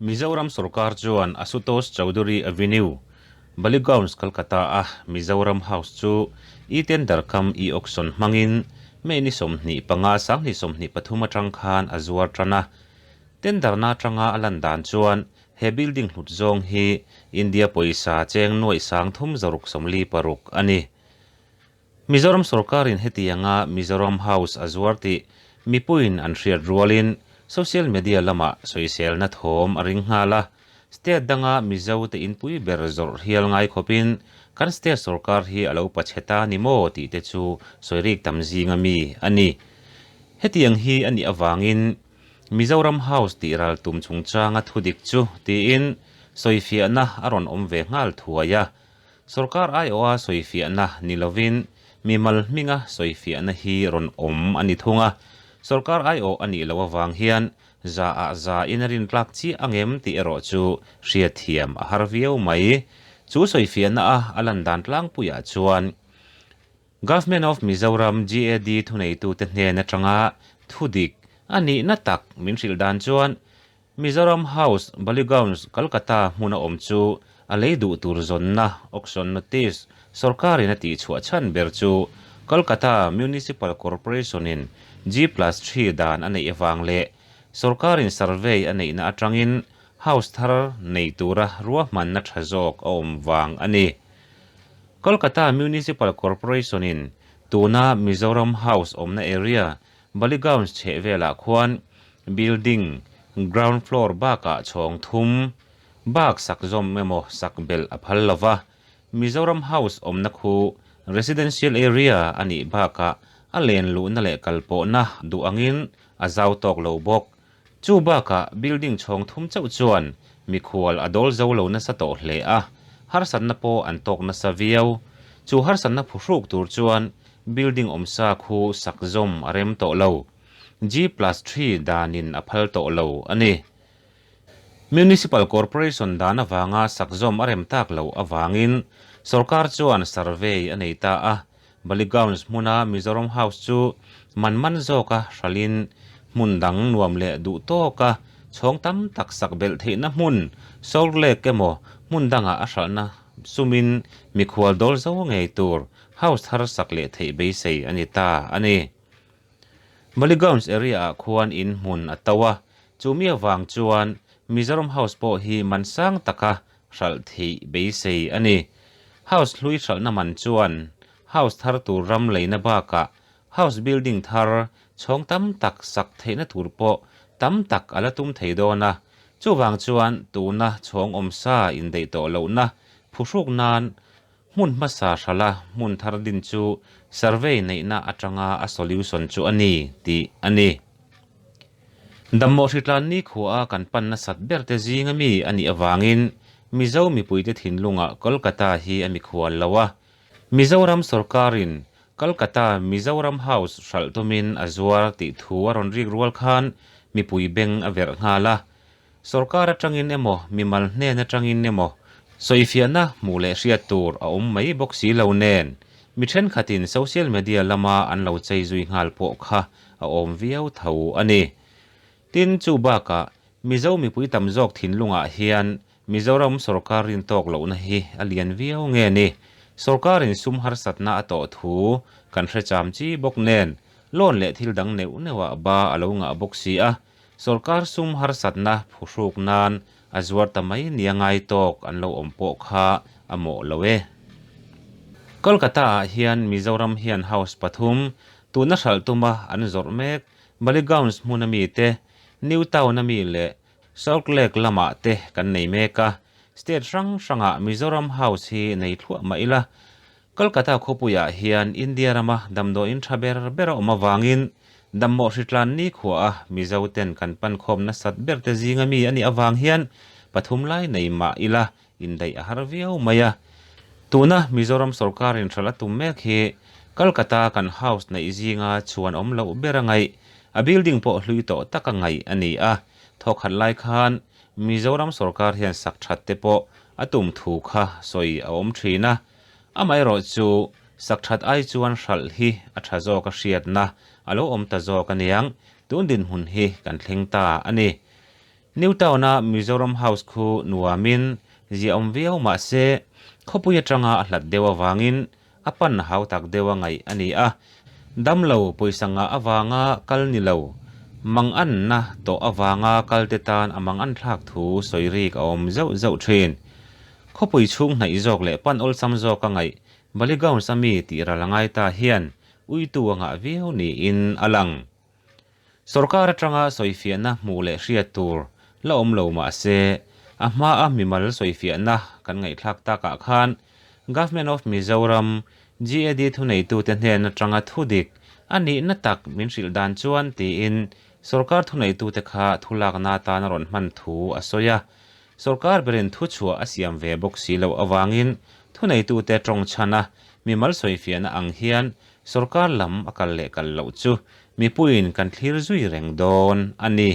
Mizoram sorkar chuan Asutosh Chaudhuri Avenue, Ballygunge, Kolkata-a Mizoram House chu e-tender kam e-auction hmangin May ni 25, 2023 atang khan a zuar tan a. Tender na atanga a lan dan chuan he building hlut zawng hi India pawisa cheng nuaih sang thum zaruk 46 a ni. Mizoram sorkarin hetianga Mizoram House a zuar tih mipuiin an hriat rualin social media lamah sawiselna thawm a ring nghal a, state danga Mizo te inpui ber zawrh hial ngai khawpin kan state sorkar hi a lo pachhe ta ni maw tih te chu sawi rik tam zinga mi a ni. Hetiang hi a nih avangin Mizoram House tih ral tum chungchanga thudik chu tiin sawifiahna a rawn awm ve nghal thuai a. Sorkar aiawha sawifiahna ni lovin mimal hminga sawifiahna hi rawn awm a ni thung a. Sorkar aiawh a nih loh avang hian za ah za in a rintlak chiah ang em tih erawh chu hriatthiam a har viau mai. Chu sawifiahna a a lan dan tlangpuiah chuan Government of Mizoram, GAD, thuneitute hnen atanga thudik a nihna tak min hrilh dan chuan Mizoram House, Ballygunge, Kolkata hmuna awm chu a lei duh tur zawnna, auction notice, sorkarin a tihchhuah chhan ber chu Kolkata Municipal Corporation-in G+3 dan a neih avang leh sorkarin survey a neihna atangin house thar nei tura ruahmanna tha zawk a awm vang a ni. Kolkata Municipal Corporation-in tuna Mizoram House awmna area Ballygunge chhehvelah khuan building ground floor bakah chhawng thum bak sak zawm emaw sak belh a phal lo va, Mizoram House awmna khu residential area a nih bakah a len luhna leh kalpawhna duh angin a zau tawk lo bawk. Chu bakah building chhawng thum chauh chuan mikhual a dawl zo lo nasa tawh hle a, harsatna pawh an tawk nasa viau. Chu harsatna phuhruk tur chuan building awmsa khu sak zawm a rem tawh lo. G+3 danin a phal tawh lo a ni. Municipal Corporation dan avanga sak zawm a rem tak loh avangin sorkar chuan survey a nei ta a, Ballygunge hmuna Mizoram House chu man man zawka hralhin hmun dang nuam leh duh tawka chhawng tam tak sak belh theihna hmun Salt Lake emaw hmun dangah a hralhna sumin mikhual dawl zo ngei tur house thar sak leh theih beisei a ni ta a ni. Ballygunge area ah khuan in hmun a to a, chumi avang chuan Mizoram House pawh hi man sang taka hralh theih beisei a ni. House hlui hralhna man chuan house thar tur ram leina bakah house building thar chhawng tam tak sak theihna tur pawh tam tak a la tum thei dawn a, chuvang chuan tuna chhawng awmsa indaih tawh lohna phuhruk nan hmun hmasa hralha hmun thar din chu survey neihna atanga a solution chu a ni tih a ni. Dammawh hritlan nikhua kan pan nasat ber te zinga mi a nih avangin Mizo mipuite thinlungah Kolkata hi a mikhual lo a. Mizoram sorkarin Kolkata Mizoram House hralh tumin a zuar tih thu a rawn rik rual khan mipui beng a verh nghal a. Sorkar atangin emaw mimal hnen atangin emaw sawifiahna hmuh leh hriat tur a awm mai bawk si lo nen mi thenkhatin social media lama an lo chei zui nghal pawh kha a awm viau tho a ni. Tin, chu bakah Mizo mipui tam zawk thinlungah hian Mizoram sorkar rin tawk lohna hi a lian viau nge ni? Sorkarin sum harsatna a tawh thu kan hre cham chi bawk nen, loan leh thil dang neuh neuhah ba a lo ngah bawk si a, sorkar sum harsatna phuhruk nan a zuar ta mai nia ngai tawk an lo awm pawh kha a mawh lo e. Kolkata-ah hian Mizoram hian house pathum Tuna hralh tuma an zawrh mek Ballygunge hmuna mite, New Town-a mi leh Salt Lake lamah te kan nei mek a, state hrang hrangah Mizoram House hi nei thluah mah ila, Kolkata khawpuiah hian India rama damdawiin tha ber ber a awm avangin dammawh hritlan nikhuaa Mizoten kan pan khawm nasat ber te zinga mi a nih avang hian pathum lai nei mah ila indaih a har viau mai a. Tuna Mizoram sorkarin hralh a tum mek hi Kolkata kan house neih zinga chhuan awm loh ber a ngaih, a building pawh hlui tawh tak a ngaih a ni a. Thawkhat lai khan Mizoram sorkar hian sak that te pawh a tum thu kha sawi a awm thin a. Amaherawh chu sak that ai chuan hralh hi a tha zawk a hriatna a lo awm ta zawk aniang, tun dinhmun hi kan thleng ta a ni. New Town-a Mizoram House khu nuamin ziahawm viau mah se, khawpui atanga a hlat deuh avangin a pan hau tak deuh a ngaih a ni a. Damlo pawisa ngah avanga kal ni lo, manganna tawh avanga kalte tan a manganthlak thu sawi rik a awm zauh zauh thin. Khawpui chhung hnaih zawk leh pan awlsam zawk a ngaih Ballygounce a mi tih ral a ngai ta hian uitu a ngah viau niin a lang. Sorkar atanga sawifiahna hmuh leh hriat tur la awm lo mah se, a hmaa mimal sawifiahna kan ngaihthlak takah khan Government of Mizoram, GAD thuneitute hnen atanga thudik a nihna tak min hrilh dan chuan tiin sorkar thuneitute kha thulakna atan a rawn hman thu a sawi a. Sorkar berin thuchhuah a siam ve bawk si loh avangin thuneitute tawng chhana mimal sawifiahna ang hian sorkar lam a kal leh kal loh chu mipuiin kan thlir zui reng dawn a ni.